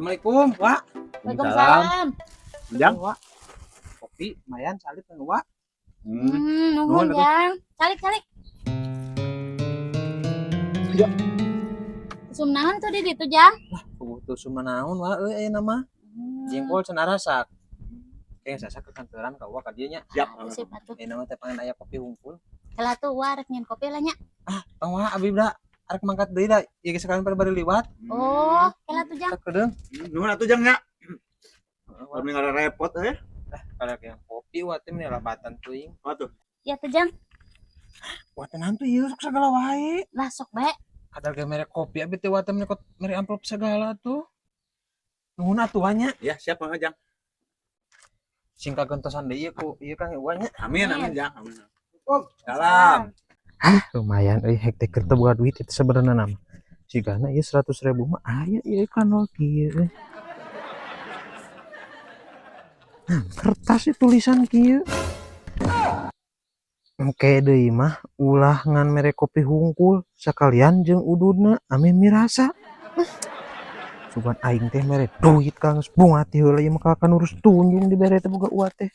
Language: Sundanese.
Assalamualaikum, Wak. Waalaikumsalam. Jang. Wak. Kopi lumayan salit kan, Wak. Nuhun, Nuhun, atuh. Jang. Calik, calik. Ya. Usum naon tuh di ditu, Jang? Butuh sumanaon, Wak, euy ayeuna mah. Jengkol cenah rasak. Kayak sasa ke kantoran ka Wak ka dieu nya. Siap. Sip atuh. Ayeuna mah teh pangan aya kopi hungkul. Kela tuh wa rek nyieun kopi lah nya. Tong, Wak, abi da arek mangkat deui da. Ieu geus sekalian pada bari liwat. Oh, kela tuh, Jang. Sakedeung. Nuhun atuh, Jang, nya. Heeh, Wak. Kami repot eh. Kalau yang kopi Wak teh meni labatan teuing. Atuh. Ya tuh, Jang. Wak teh nanti ieu sok segala wae. Lah, sok bae. Kadal ge mere kopi abi teh Wak teh meni kot mere amplop segala tuh. Nuhun atuh nya. Ya, siap banget, Jang. Sing kagentosan deui ieu ku ieu Kang Iwa nya. Amin, amin, Jang. Amin. Oh, Salam. Ah, lumayan euy, hek teh keur teu boga duit itu sebenarnya nama. Sigana ieu 100.000 mah aya ieu kan kieu euy. Nah, kertas ieu tulisan kieu. Engke deui mah ulah ngan mere kopi hungkul, sakalian jeung ududna ame mirasa. Sugan aing teh mere duit ka geus bungah ti heula ieu mah kalah ka ngurus tunjung dibere teh boga uat teh.